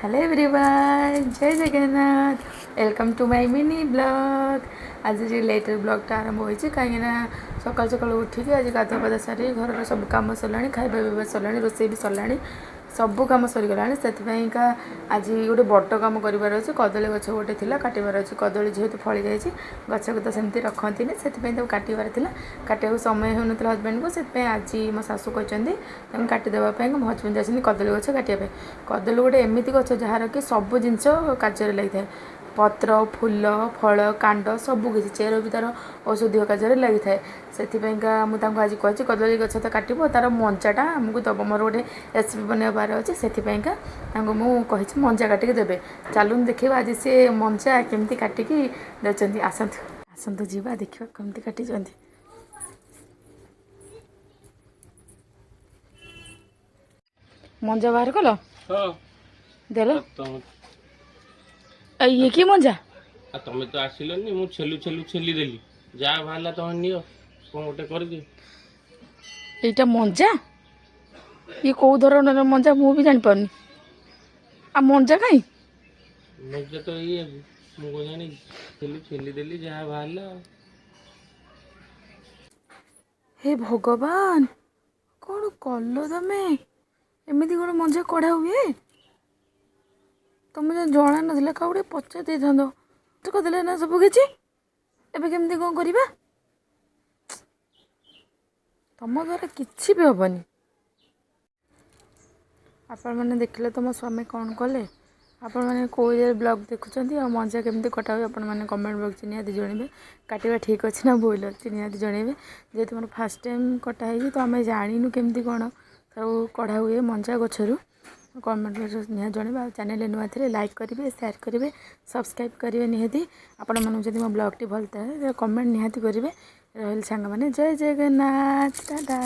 Hello everyone, Jay Jagannath. Welcome to my mini vlog. ଆଜି ଯେ ଲେଟ୍ରେ ବ୍ଲଗ୍ଟା ଆରମ୍ଭ ହୋଇଛି, କାହିଁକିନା ସକାଳୁ ସକାଳୁ ଉଠିକି ଆଜି ଗାଧୁଆ ପାଧୁଆ ସାରି ଘରର ସବୁ କାମ ସରିଲାଣି, ଖାଇବା ପିଇବା ସରିଲାଣି, ରୋଷେଇ ବି ସରିଲାଣି, ସବୁ କାମ ସରିଗଲାଣି। ସେଥିପାଇଁକା ଆଜି ଗୋଟେ ବଡ଼ କାମ କରିବାର ଅଛି। କଦଳୀ ଗଛ ଗୋଟେ ଥିଲା, କାଟିବାର ଅଛି। କଦଳୀ ଯେହେତୁ ଫଳି ଯାଇଛି, ଗଛକୁ ତ ସେମିତି ରଖନ୍ତିନି, ସେଥିପାଇଁ ତାକୁ କାଟିବାର ଥିଲା। କାଟିବାକୁ ସମୟ ହେଉନଥିଲା ହଜବେଣ୍ଡକୁ, ସେଥିପାଇଁ ଆଜି ମୋ ଶାଶୁ କହିଛନ୍ତି ତାଙ୍କୁ କାଟିଦେବା ପାଇଁ। ମୋ ହଜବେଣ୍ଡ ଯାଇଛନ୍ତି କଦଳୀ ଗଛ କାଟିବା ପାଇଁ। କଦଳୀ ଗୋଟେ ଏମିତି ଗଛ ଯାହାର କି ସବୁ ଜିନିଷ କାର୍ଯ୍ୟରେ ଲାଗିଥାଏ। ପତ୍ର, ଫୁଲ, ଫଳ, କାଣ୍ଡ ସବୁ କିଛି, ଚେର ବି ତା'ର ଔଷଧୀୟ କାର୍ଯ୍ୟରେ ଲାଗିଥାଏ। ସେଥିପାଇଁକା ମୁଁ ତାଙ୍କୁ ଆଜି କହିଛି, କଦଳୀ ଗଛ ତ କାଟିବ, ତା'ର ମଞ୍ଜାଟା ଆମକୁ ଦେବ। ମୋର ଗୋଟେ ରେସିପି ବନେଇବାର ଅଛି, ସେଥିପାଇଁକା ତାଙ୍କୁ ମୁଁ କହିଛି ମଞ୍ଜା କାଟିକି ଦେବେ। ଚାଲୁନ ଦେଖିବା ଆଜି ସେ ମଞ୍ଜା କେମିତି କାଟିକି ଦେଉଛନ୍ତି। ଆସନ୍ତୁ ଆସନ୍ତୁ, ଯିବା ଦେଖିବା କେମିତି କାଟିଛନ୍ତି। ମଞ୍ଜା ବାହାର କଲ? ଦେଲ ଇଏ କି ମଞ୍ଜା? ଆଉ ତମେ ତ ଆସିଲନି, ମୁଁ ଛେଲୁ ଛେଲୁ ଛେଲି ଦେଲି, ଯାହା ବାହାରିଲା ତମେ ନିଅ, କଣ ଗୋଟେ କରିଦିଅ। ଏଇଟା ମଞ୍ଜା? ଇଏ କୋଉ ଧରଣର ମଞ୍ଜା ମୁଁ ବି ଜାଣିପାରୁନି। ଆଉ ମଞ୍ଜା କାଇଁ? ମଞ୍ଜା ତ ଇଏ, ମୁଁ କଣ ଜାଣିଛି? ଛେଲି ଛେଲି ଦେଲି, ଯାହା ବାହାରିଲା। ହେ ଭଗବାନ, କଣ କଲ ତମେ? ଏମିତି କଣ ମଞ୍ଜା କଢ଼ା ହୁଏ? ତମେ ଜଣା ନଥିଲା, କାହାକୁ ଟିକେ ପଚାରି ଦେଇଥାନ୍ତ। କରିଦେଲେ ନା ସବୁ କିଛି, ଏବେ କେମିତି କ'ଣ କରିବା? ତମ ଦ୍ୱାରା କିଛି ବି ହେବନି। ଆପଣମାନେ ଦେଖିଲେ ତ ମୋ ସ୍ୱାମୀ କ'ଣ କଲେ। ଆପଣମାନେ କେଉଁ ଏରିଆରେ ବ୍ଲଗ୍ ଦେଖୁଛନ୍ତି ଆଉ ମଞ୍ଜା କେମିତି କଟା ହୁଏ, ଆପଣମାନେ କମେଣ୍ଟ ବକ୍ସରେ ନିହାତି ଜଣାଇବେ। କାଟିବା ଠିକ୍ ଅଛି ନା ଭୁଲ ଅଛି ନିହାତି ଜଣାଇବେ। ଯେହେତୁ ମୋର ଫାର୍ଷ୍ଟ ଟାଇମ୍ କଟା ହେଇଛି, ତ ଆମେ ଜାଣିନୁ କେମିତି କ'ଣ ସବୁ କଢ଼ା ହୁଏ ମଞ୍ଜା ଗଛରୁ। କମେଣ୍ଟ ବକ୍ସରେ ନିହାତି ଜଣାଇବେ। ଆଉ ଚ୍ୟାନେଲରେ ନୂଆ ଥିଲେ ଲାଇକ୍ କରିବେ, ସେୟାର କରିବେ, ସବସ୍କ୍ରାଇବ୍ କରିବେ ନିହାତି। ଆପଣମାନଙ୍କୁ ଯଦି ମୋ ବ୍ଲଗ୍ଟି ଭଲ ଥାଏ, କମେଣ୍ଟ ନିହାତି କରିବେ। ରହିଲି ସାଙ୍ଗମାନେ, ଜୟ ଜଗନ୍ନାଥ, ଟାଟା।